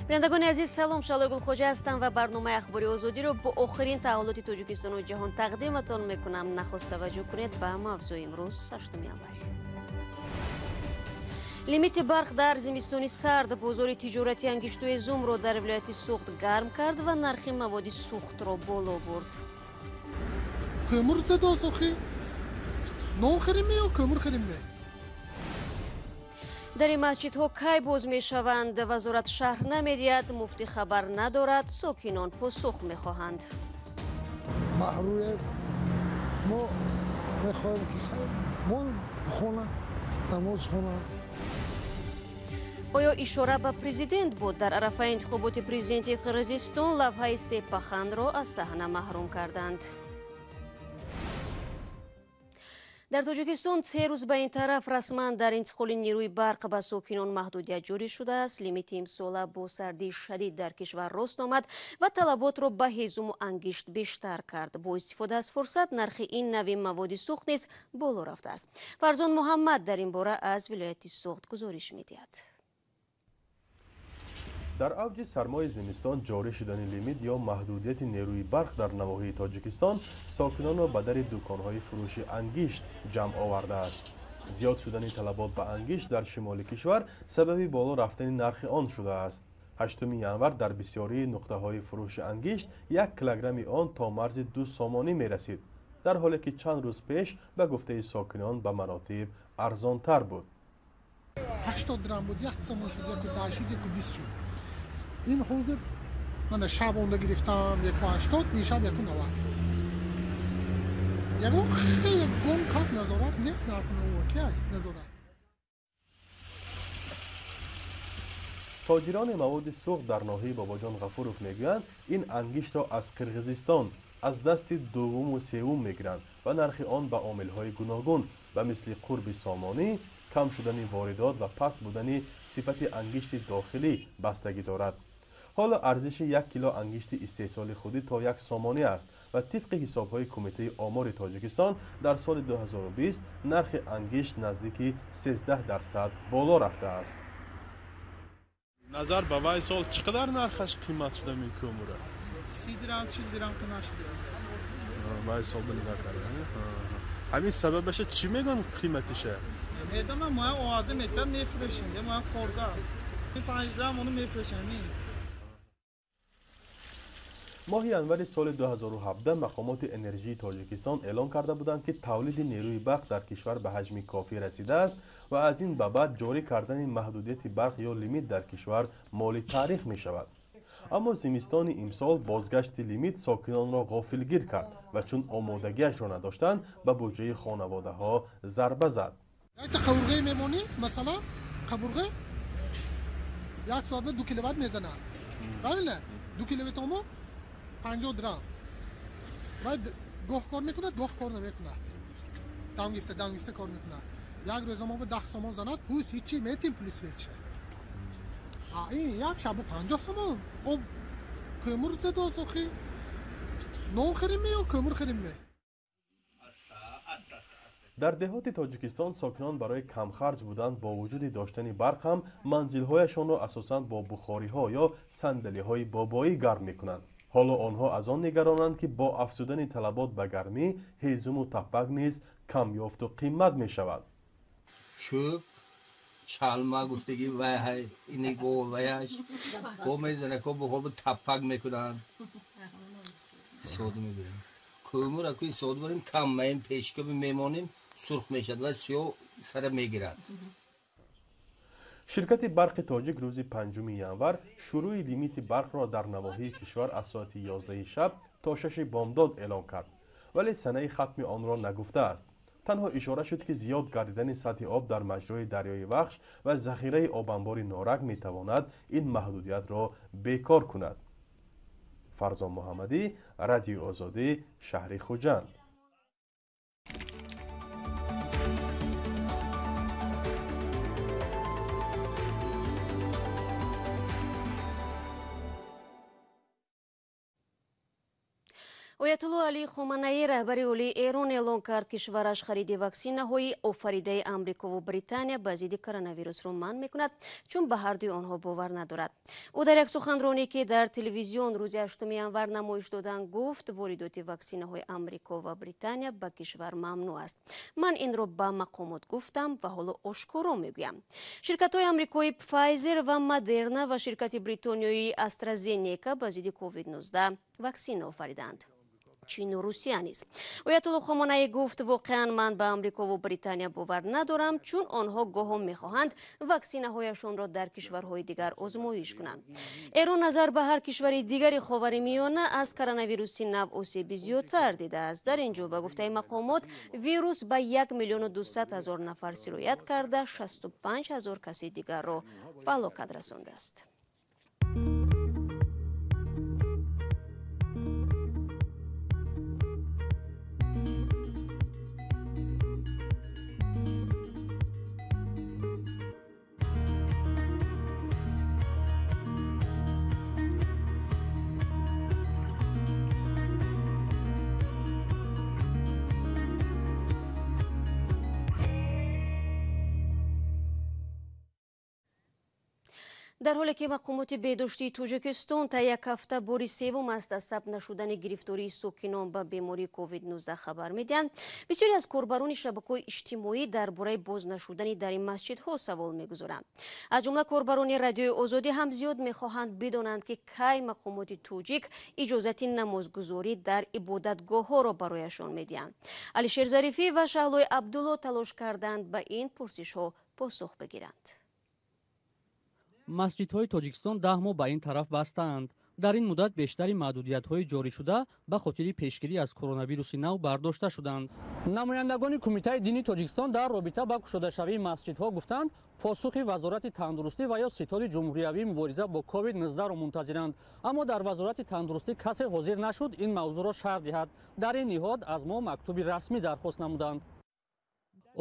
Бинандагони азиз, салом. Шалои Гулхоҷа ҳастам ва барномаи Ахбори Озодиро бо охирин таҳаввулоти Тоҷикистону ҷаҳон тақдиматон мекунам. Нахуст таваҷҷӯҳ кунед ба мавзӯи имрӯз, 8 январ. Лимити барқ дар зимистони сард бозори тиҷорати ангишту ҳезумро дар вилояти Суғд гарм кард ва нархи маводи сӯхтро боло бурд. Кӯмур задос охи? Нон хӯрем ё кӯмур хӯрем? Дар ин масҷидҳо кай боз мешаванд? Вазорат шарҳ намедиҳад, муфтӣ хабар надорад, сокинон посух мехоҳанд. Маҳрӯе мо мехоҳем ки мо хона намоз хонанд. Оё ишора ба президент буд? Дар арафаи интихоботи президенти Қирғизистон лавҳаи сепаханро аз саҳна маҳрум карданд. Дар Тоҷикистон се рӯз ба ин тараф расман дар интиқоли нерӯи барқ ба сокинон маҳдудият ҷорӣ шудааст. Лимити имсола бо сардии шадид дар кишвар рост омад ва талаботро ба ҳезуму ангишт бештар кард. Бо истифода аз фурсат нархи ин нави маводи сӯхт низ боло рафтааст. Фарзон Муҳаммад дар ин бора аз вилояти Суғд гузориш медиҳад. Дар авҷи сармои зимистон ҷорӣ шудани лимит ё маҳдудияти нерӯи барқ дар навоҳии Тоҷикистон сокинонро ба дари дуконҳои фурӯши ангишт ҷамъ овардааст. Зиёд шудани талабот ба ангишт дар шимоли кишвар сабаби боло рафтани нархи он шудааст. 8 январ дар бисёрии нуқтаҳои фурӯши ангишт 1 килограмми он то марзи 2 сомонӣ мерасид, дар ҳоле ки чанд рӯз пеш ба гуфтаи сокинон ба маротиб арзонтар буд. 80 дирам буд, 1 сомон шуд, 1,10 шуд, 1,20 шуд. Ин ҳозир мана шаб онда гирифтам 1,80, ин шаб 1,90. Ягон хеле гон кас назорат нест нархи навоки назорат. Тоҷирони маводи сӯхт дар ноҳияи Бобоҷон Ғафуров мегӯянд, ин ангиштро аз Қирғизистон аз дасти дуввуму севум мегиранд ва нархи он ба омилҳои гуногун ба мисли қурби сомонӣ, кам шудани воридот ва паст будани сифати ангишти дохилӣ бастагӣ дорад. Ҳоло арзиши 1 кило ангишти истеҳсоли худӣ то 1 сомонӣ аст ва тибқи ҳисобҳои Кумитаи омори Тоҷикистон дар соли 2020 нархи ангишт наздики 13% боло рафтааст. Назар ба вай сол чӣ қадар нархаш қимат шуда мекӯмура? 30 дирам, 40 дирам қимат шуда. Вай сол ба нигоҳ карда. Ҳамин сабабаша чӣ мегӯянд қиматиша? Медонам, мо оварда метавон мефурӯшем, мо коргар. 5 дирам ону мефурӯшем. Моҳи январи соли 2017 мақомоти энержии Тоҷикистон эълон карда буданд, ки тавлиди нерӯи барқ дар кишвар ба ҳаҷми кофӣ расидааст ва аз ин ба баъд ҷорӣ кардани маҳдудияти барқ ё лимит дар кишвар моли таърих мешавад. Аммо зимистони имсол бозгашти лимит сокинонро ғофилгир кард ва чун омодагиашро надоштанд, ба буҷаи хонаводаҳо зарба зад. Якта қабурғаи мемонӣ, масалан, қабурға як соат 2 киловатт мезанад. Правильно? 2 киловатт омо 50 дирам. Баъд гоҳ кор мекунад, гоҳ кор намекунад. Дам гирифта, дам гирифта кор мекунад. Як рӯз мо 10 сомон занад, пус ҳичи метим плюс веча. А ин як шаб 50 сомон. Об кӯмур задос охи. Нон хӯрем ё кӯмур хӯрем? Дар деҳоти Тоҷикистон сокинон барои камхарҷ будан бо вуҷуди доштани барқ ҳам манзилҳояшонро асосан бо бухориҳо ё сандалиҳои бобоӣ гарм мекунанд. Ҳоло онҳо аз он нигаронанд, ки бо афзудани талабот ба гармӣ ҳезуму таппак низ камёфту қимат мешавад. Чӯб, чалма гуфтагӣ вай ини бо ваяш бо мезанако бухор таппак мекунанд. Сода мебирем. Кӯмур акӯи сода барем, кам маем пешка мемонем, сурх мешавад ва сиёҳ сара мегирад. Ширкати барқи тоҷик рӯзи 5 январ шурӯи лимити барқро дар навоҳии кишвар аз соати 11 шаб то 6 бомдод эълон кард, вале санаи хатми онро нагуфтааст. Танҳо ишора шуд, ки зиёд гардидани сатҳи об дар маҷрои дарёи Вахш ва захираи обанбори Норак метавонад ин маҳдудиятро бекор кунад. Фарзон Муҳаммадӣ, Радиои Озодӣ, шаҳри Хуҷанд. Оятулло Али Хоманаи, раҳбари олии Эрон, эълон кард, кишвараш хариди ваксинаҳои офаридаи Амрикову Британия ба зидди коронавирусро манъ мекунад, чун ба ҳардуи онҳо бовар надорад. Ӯ дар як суханронӣ, ки дар телевизион рӯзи 8 январ намоиш доданд, гуфт, воридоти ваксинаҳои Амрико ва Британия ба кишвар мамнӯъ аст. Ман инро ба мақомот гуфтам ва ҳоло ошкоро мегӯям. Ширкатҳои амрикои Pfizer ва Moderna ва ширкати бритониёии AstraZeneca ба зидди COVID-19 ваксина офариданд. Чину Русия низ. Оятулло Хоманаи гуфт, воқеан ман ба Амрикову Британия бовар надорам, чун онҳо гоҳо мехоҳанд ваксинаҳояшонро дар кишварҳои дигар озмоиш кунанд. Эрон назар ба ҳар кишвари дигари Ховари Миёна аз коронавируси нав осеби зиёдтар дидааст. Дар ин ҷо, ба гуфтаи мақомот, вирус ба 1 200 000 нафар сироят карда, 65 ҳазор каси дигарро ба ҳалокат расондааст. Дар ҳоле ки мақомоти беҳдоштии Тоҷикистон та як ҳафта бори севум аст аз сабт нашудани гирифтории сокинон ба бемории COVID-19 хабар медиҳанд, бисёре аз корбарони шабакаҳои иҷтимоӣ дар бораи боз нашудани дари масҷидҳо савол мегузоранд. Аз ҷумла корбарони Радиои Озодӣ ҳам зиёд мехоҳанд бидонанд, ки кай мақомоти тоҷик иҷозати намозгузорӣ дар ибодатгоҳҳоро барояшон медиҳанд. Алишер Зарифӣ ва Шаҳлои Абдулло талош карданд ба ин пурсишҳо посух бигиранд. Масҷидҳои Тоҷикистон 10 моҳ ба ин тараф бастаанд. Дар ин муддат бештари маҳдудиятҳои ҷорӣшуда ба хотири пешгирӣ аз коронавируси нав бардошта шуданд. Намояндагони Кумитаи дини Тоҷикистон дар робита ба кушодашавии масҷидҳо гуфтанд, посухи Вазорати тандурустӣ ва ё Ситоди ҷумҳуриявии мубориза бо COVID-19-ро мунтазиранд. Аммо дар Вазорати тандурустӣ касе ҳозир нашуд ин мавзӯъро шарҳ диҳад. Дар ин ниҳод аз мо мактуби расмӣ дархост намуданд.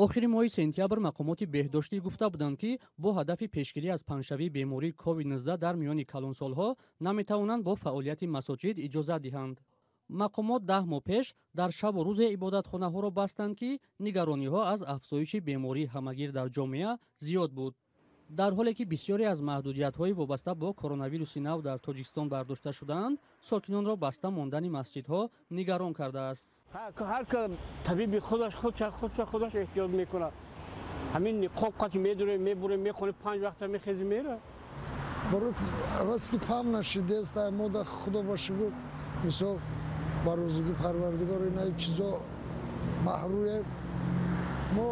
Охири моҳи сентябр мақомоти беҳдоштӣ гуфта буданд, ки бо ҳадафи пешгирӣ аз паҳншавии бемории COVID-19 дар миёни калонсолҳо наметавонанд бо фаъолияти масоҷид иҷозат диҳанд. Мақомот 10 моҳ пеш дар шабу рӯзе ибодатхонаҳоро бастанд, ки нигарониҳо аз афзоиши бемории ҳамагир дар ҷомеа зиёд буд. Дар ҳоле ки бисёре аз маҳдудиятҳои вобаста бо коронавируси нав дар Тоҷикистон бардошта шудаанд, сокинонро баста мондани масҷидҳо нигарон кардааст. Ҳар ка табиби худаш худаш эҳтиёт мекунад. Ҳамин ниқоб қати медурем, мебурем, мехонем, 5 вақта мехезем, мера. Барои раст ки пам нашидест, мо да Худо ба шукр, мисол ба рӯзигӣ Парвардигор ина чизо маҳрӯем. Мо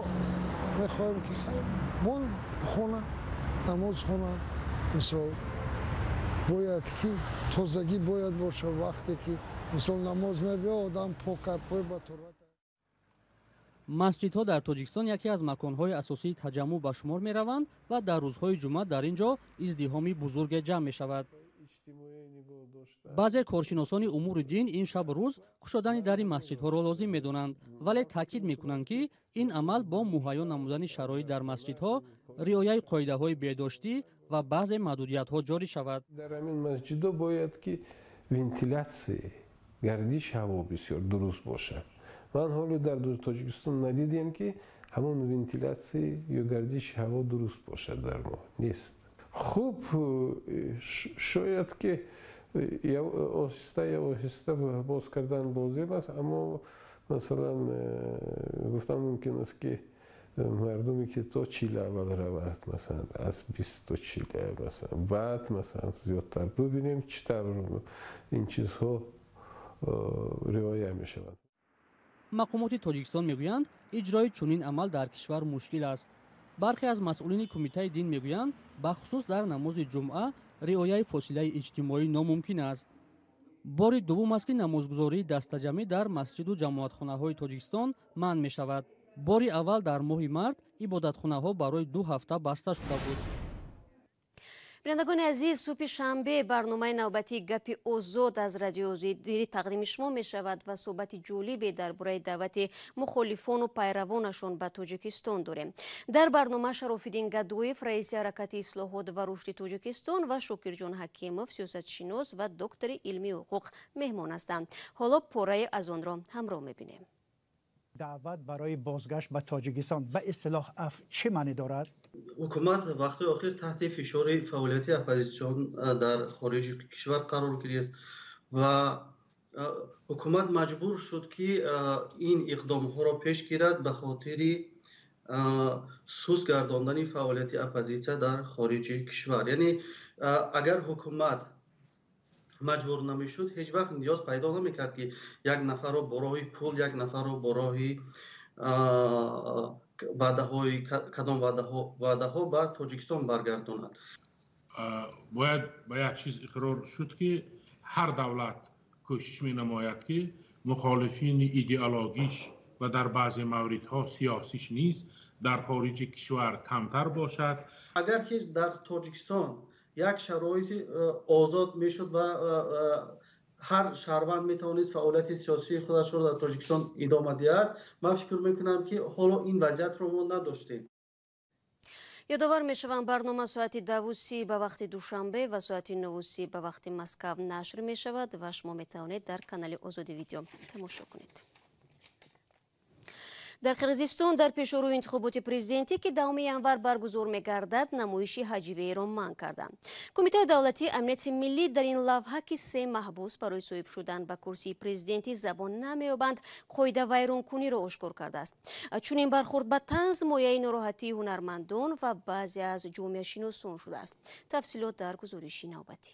мехоҳем ки мо хона намоз хонам, мисол бояд ки тозагӣ бояд бошад, вақте ки мисол намоз мебиёд, одам пока пой ба турбат. Масҷидҳо дар Тоҷикистон яке аз маконҳои асосии таҷаммӯъ ба шумор мераванд ва дар рӯзҳои ҷумъа дар ин ҷо издиҳоми бузурге ҷамъ мешавад. Баъзе коршиносони умури дин ин шабу рӯз кушодани дари масҷидҳоро лозим медонанд, вале таъкид мекунанд, ки ин амал бо муҳайё намудани шароит дар масҷидҳо, риояи қоидаҳои беҳдоштӣ ва баъзе маҳдудиятҳо ҷорӣ шавад. Дар ҳамин масҷидҳо бояд ки вентилятсия, гардиши ҳаво бисёр дуруст бошад. Ман ҳоло дар Тоҷикистон надидем, ки ҳамон вентилятсия ё гардиши ҳаво дуруст бошад, дар мо нест. Хуб, шояд ки оҳиста оҳиста боз кардан лозим аст, аммо масалан гуфтан мумкин аст, ки мардуме ки то чил аввал равад, масалан аз 20 то 40, масалан баъд масалан зиёдтар бибинем, чӣ тавр ин чизҳо риоя мешавад. Мақомоти Тоҷикистон мегӯянд, иҷрои чунин амал дар кишвар мушкил аст. Бархе аз масъулини Кумитаи дин мегӯянд, бахусус дар намози ҷумъа риояи фосилаи иҷтимоӣ номумкин аст. Бори дуввум аст, ки намозгузории дастаҷамъӣ дар масҷиду ҷамоатхонаҳои Тоҷикистон манъ мешавад. Бори аввал дар моҳи март ибодатхонаҳо барои 2 ҳафта баста шуда буд. Бинандагони азиз, субҳи шанбе барномаи навбатии Гапи озод аз Радиои Озодӣ тақдими шумо мешавад ва суҳбати ҷолибе дар бораи даъвати мухолифону пайравонашон ба Тоҷикистон дорем. Дар барнома Шарофиддин Гадоев, раиси ҳаракати ислоҳот ва рушди Тоҷикистон, ва Шокирҷон Ҳакимов, сиёсатшинос ва доктори илми ҳуқуқ меҳмон ҳастанд. Ҳоло порае аз онро ҳамроҳ мебинем. Даъват барои бозгашт ба Тоҷикистон, ба истилоҳ афв, чӣ маънӣ дорад? Ҳукумат вақтҳои охир таҳти фишори фаъолияти оппозитсион дар хориҷи кишвар қарор гирифт ва ҳукумат маҷбур шуд, ки ин иқдомҳоро пеш гирад ба хотири суст гардондани фаъолияти оппозитсия дар хориҷи кишвар. Яъне агар ҳукумат маҷбур намешуд, ҳеҷ вақт ниёз пайдо намекард, ки як нафарро бо роҳи пул, як нафарро бо роҳи ваъдаҳои кадом ваъдаҳо ба Тоҷикистон баргардонад. Бояд ба як чиз иқрор шуд, ки ҳар давлат кӯшиш менамояд, ки мухолифини идеологиш ва дар баъзе мавридҳо сиёсиш низ дар хориҷи кишвар камтар бошад. Агар ки дар Тоҷикистон як шароити озод мешуд ва ҳар шаҳрванд метавонист фаъолияти сиёсии худашро дар Тоҷикистон идома диҳад, ман фикр мекунам, ки ҳоло ин вазъиятро мо надоштем. Ёдовар мешавам, барнома соати 10:30 ба вақти Душанбе ва соати 9:30 ба вақти Москав нашр мешавад ва шумо метавонед дар канали Озоди Видео тамошо кунед. Дар Қирғизистон дар пешорӯи интихоботи президентӣ, ки 10 январ баргузор мегардад, намоиши ҳаҷвиеро манъ карданд. Кумитаи давлатии амнияти миллӣ дар ин лавҳа, ки се маҳбус барои соҳиб шудан ба курсии президентӣ забон намеёбанд, қоидавайронкуниро ошкор кардааст. Чунин бархӯрд ба танз мояи нороҳатии ҳунармандон ва баъзе аз ҷомеашиносон шудааст. Тафсилот дар гузориши навбатӣ.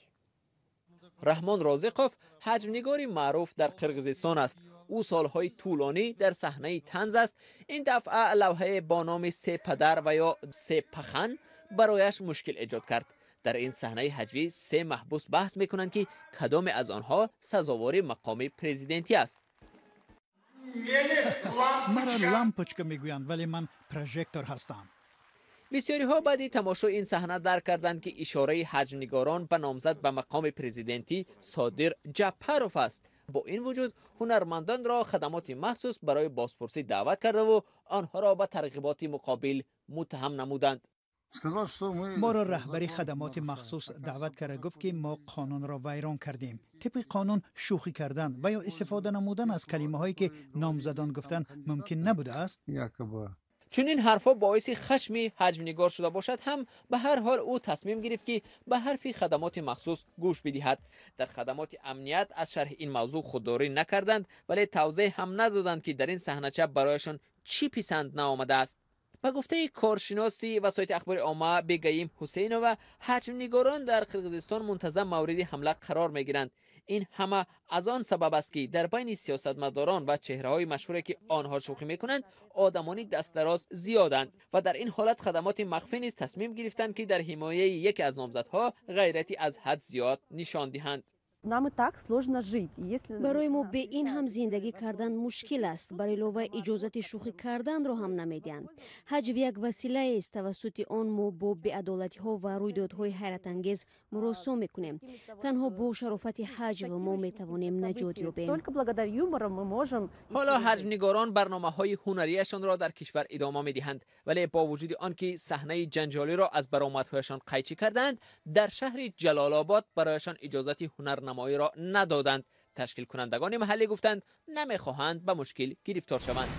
Раҳмон Розиқов ҳаҷвнигори маъруф дар Қирғизистон аст. Ӯ солҳои тӯлонӣ дар саҳнаи танз аст. Ин дафъа лавҳае бо номи «Се падар» ва ё «Се пахан» барояш мушкил эҷод кард. Дар ин саҳнаи ҳаҷвӣ се маҳбус баҳс мекунанд, ки кадоме аз онҳо сазовори мақоми президентӣ аст. Маро лампочка мегӯянд, вале ман прожектор ҳастам. Бисёриҳо баъди тамошои ин саҳна дарк карданд, ки ишораи ҳаҷвнигорон ба номзад ба мақоми президентӣ Содир Ҷапаров аст. Бо ин вуҷуд ҳунармандонро хадамоти махсус барои бозпурсӣ даъват кардаву онҳоро ба тарғиботи муқобил муттаҳам намуданд. Моро раҳбари хадамоти махсус даъват карда, гуфт, ки мо қонунро вайрон кардем. Тибқи қонун, шӯхӣ кардан ва ё истифода намудан аз калимаҳое, ки номзадон гуфтанд, мумкин набудааст. Чунин ҳарфҳо боиси хашми ҳаҷвнигор шуда бошад ҳам, ба ҳар ҳол ӯ тасмим гирифт, ки ба ҳарфи хадамоти махсус гӯш бидиҳад. Дар хадамоти амният аз шарҳи ин мавзӯъ худдорӣ накарданд, вале тавзеҳ ҳам надоданд, ки дар ин саҳнача барояшон чӣ писанд наомадааст. Ба гуфтаи коршиноси васоити ахбори омма Бегаим Ҳусейнова, ҳаҷвнигорон дар Қирғизистон мунтазам мавриди ҳамла қарор мегиранд. Ин ҳама аз он сабаб аст, ки дар байни сиёсатмадорон ва чеҳраҳои машҳуре, ки онҳо шӯхӣ мекунанд, одамони дастдароз зиёданд ва дар ин ҳолат хадамоти махфӣ низ тасмим гирифтанд, ки дар ҳимояи яке аз номзадҳо ғайрати аз ҳад зиёд нишон диҳанд. Нам и так сложно жить. Если Барои мо бе ин ҳам зиндагӣ кардан мушкил аст. Бар илова, иҷозати шӯхӣ карданро ҳам намедиҳанд. Ҳаҷв як василаест, тавассути он мо бо беадолатиҳо ва рӯйдодҳои ҳайратангез муросо мекунем. Танҳо бо шарофати ҳаҷв мо метавонем наҷот ёбем. Только благодаря юмору мы можем. Ҳоло ҳаҷвнигорон барномаҳои ҳунарияшонро дар кишвар идома медиҳанд, вале бо вуҷуди он ки саҳнаи ҷанҷолиро аз баромадҳояшон қайчӣ карданд, дар шаҳри Ҷалолобод барояшон иҷозати ҳунарнамоиро надоданд. Ташкилкунандагони маҳаллӣ гуфтанд, намехоҳанд ба мушкил гирифтор шаванд.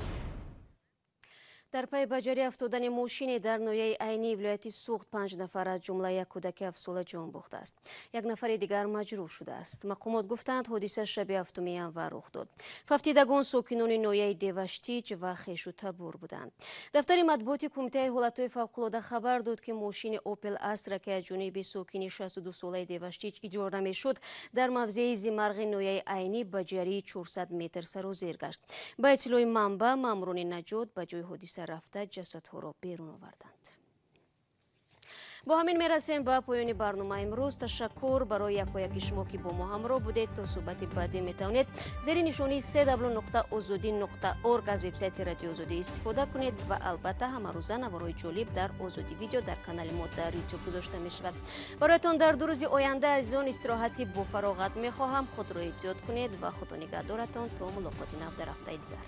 Дар пайи ба ҷарӣ афтодани мошине дар ноҳияи Айнии вилояти Суғд панҷ нафар, аз ҷумла як кӯдаки 7-сола, ҷон бохтааст. Як нафари дигар маҷрӯҳ шудааст. Мақомот гуфтанд, ҳодиса шаби 7 январ рух дод. Фавтидагон сокинони ноҳияи Деваштич ва хешу табор буданд. Дафтари матбуоти Кумитаи ҳолатҳои фавқулода хабар дод, ки мошини Опел Астра, ки аз ҷониби сокини 62-солаи Деваштич иҷора мешуд, дар мавзеи Зимарғи ноҳияи Айнӣ ба ҷарии 400 метр сарозер гашт. Ба иттилои манбаъ, маъмурони наҷот ба ҷои ҳодиса рафта, ҷасадҳоро берун оварданд. Бо ҳамин мерасем ба поёни барномаи имрӯз. Ташаккур барои якояки шумо, ки бо мо ҳамроҳ будед. То суҳбати баъдӣ метавонед зери нишонии www.ozodi.org аз вебсайти Радиои Озодӣ истифода кунед ва албатта ҳамарӯза наворҳои ҷолиб дар Озодӣ Видео дар канали мо дар Ютуб гузошта мешавад. Бароятон дар 2 рӯзи оянда, азизон, истироҳати бофароғат мехоҳам. Худро эҳтиёт кунед ва худо нигаҳдоратон то мулоқоти нав дар ҳафтаи дигар.